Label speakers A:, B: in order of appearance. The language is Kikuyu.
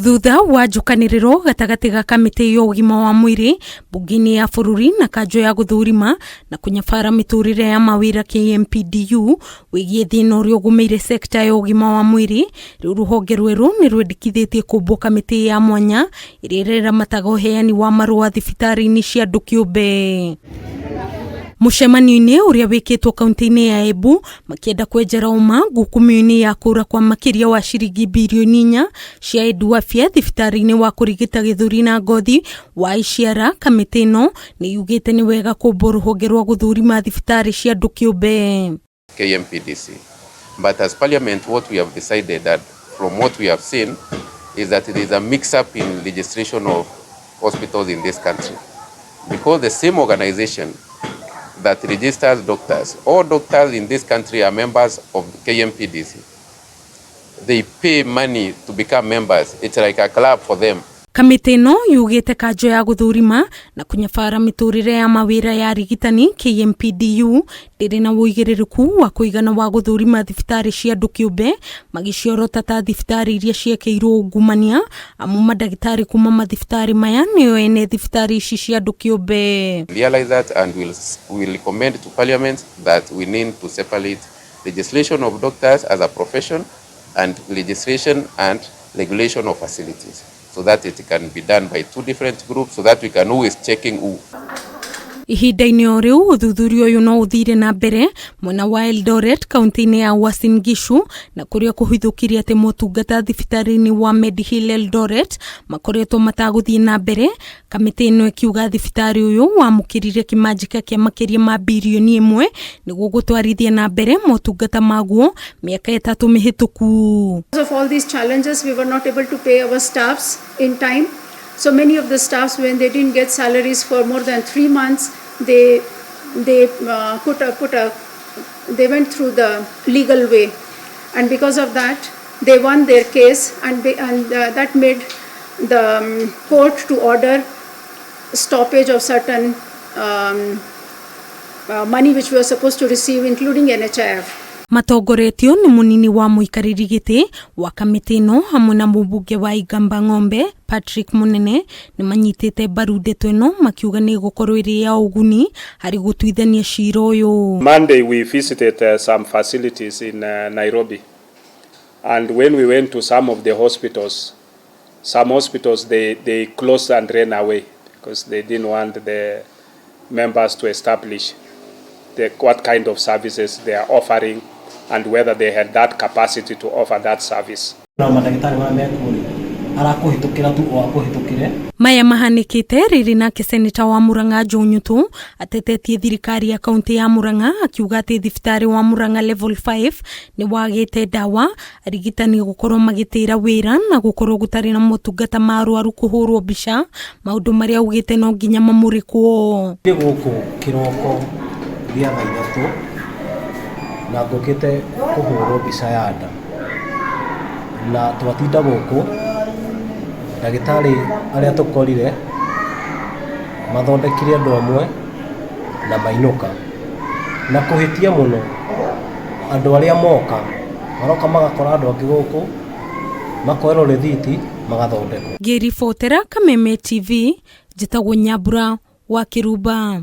A: Thutha wa njũkanĩrĩro gatagatĩ ga kamĩtĩ ya ũgima wa mwĩrĩ mbunge-inĩ ya bũrũri na kanjũ ya gũthũrima na kũnyabara mĩtũrĩre ya mawĩra KMPDU wĩgiĩ thĩna ũrĩa ũgũmĩire sekta ya ũgima wa mwĩrĩ, rĩu rũhonge rwerũ nĩ rwendekithĩtie kũmbwo kamĩtĩ ya mwanya ĩrĩa ĩrĩramataga ũheani wa marũa thibitarĩ-inĩ cia andũ kĩũmbe. Mũcemanio-inĩ ũrĩa wĩkĩtwo kaunti-inĩ ya Embu makĩenda kwenjera ũma ngukumio-inĩ ya kũra kwa makĩria wa ciringi birioni 4 cia Eduafia thibitarĩ-inĩ wa kũrigita gĩthũri na ngothi wa Iciara, kamĩtĩ ĩno nĩ yugĩte nĩ wega kũmbwo rũhonge rwa gũthũrima thibitarĩ cia andũ kĩũmbe.
B: KMPDC. But as Parliament, what we have decided that from what we have seen is that there is a mix-up in legislation of hospitals in this country. Because the same organization that registers doctors, all doctors in this country are members of KMPDC. They pay money to become members. It's like a club for them.
A: Kamĩtĩ ĩno yugĩte kanjũ ya gũthũrima na kũnyabara mĩtũrĩre ya mawĩra ya arigitani KMPDU ndĩrĩ na ũigĩrĩrĩku wa kũigana wa gũthũrima thibitarĩ cia andũ kĩũmbe, magĩciorota ta thibitarĩ iria ciekĩirwo ungumania, amu mandagĩtarĩ kuma mathibitarĩ maya nĩo ene thibitarĩ ici cia andũ kĩũmbe.
B: Realize that and we'll recommend to Parliament that we need to separate legislation of doctors as a profession and legislation and regulation of facilities, so that it can be done by two different groups, so that we can always checking who.
A: Ihinda-inĩ o rĩu, ũthuthuria ũyũ no ũthire na mbere mwena wa Eldoret, kaunti-inĩ ya Uasin Gishu, na kũrĩa kũhithũkire atĩ motungata thibitarĩ-inĩ wa Mediheal Eldoret makoretwo matagũthiĩ na mbere. Kamĩtĩ ĩno ĩkiuga thibitarĩ ũyũ wamũkĩrire kĩmanjĩka kĩa makĩria ma birioni 1 nĩguo gũtwarithia na mbere motungata maguo mĩaka 3 mĩhĩtũku.
C: Because of all these challenges, we were not able to pay our staffs in time. So many of the staffs, when they didn't get salaries for more than 3 months, they put a, put a, they went through the legal way, and because of that, they won their case, and that made the court to order stoppage of certain money which we were supposed to receive, including NHIF.
A: Matongoretio nĩ mũnini wa mũikarĩri gĩtĩ wa kamĩtĩ ĩno hamwe na mũmbunge wa Igamba Ng'ombe Patrick Munene nĩ manyitĩte mbaru ndeto ĩno, makiuga nĩ ĩgũkorwo ĩrĩ ya ũguni harĩ gũtuithania cira ũyũ.
D: Monday we visited some facilities in Nairobi, and when we went to some of the hospitals, some hospitals they closed and ran away because they didn't want the members to establish what kind of services they are offering and whether they had that capacity to offer that service.
E: Na mandagĩtarĩ marĩa mekuo rĩ, arakũhĩtũkĩra tu o akũhĩtũkĩre.
A: Maya mahanĩkĩte rĩrĩ nake seneta wa Murang'a Joe Nyutu atetetie thirikari ya kaunti ya Murang'a, akiuga atĩ thibitarĩ wa Murang'a Level 5 nĩ wagĩte ndawa, arigitani gũkorwo magĩtĩra wĩra na gũkorwo gũtarĩ na motungata ma arwaru kũhũrwo mbica, maũndũ marĩa augĩte no nginya mamũrĩkwo.
E: Ndĩ gũkũ kĩroko gĩa thaa 3 na ngũkĩte kũhũrwo mbica ya nda, na twatinda gũkũ, ndagĩtarĩ arĩa tũkorire mathondekire andũ amwe na mainũka na kũhĩtia mũno. Andũ arĩa moka maroka magakora andũ angĩ gũkũ, makoerwo rĩthiti, magathondekwo.
A: Ngĩribotera Kameme TV, njĩtagwo Nyambura wa Kĩrumba.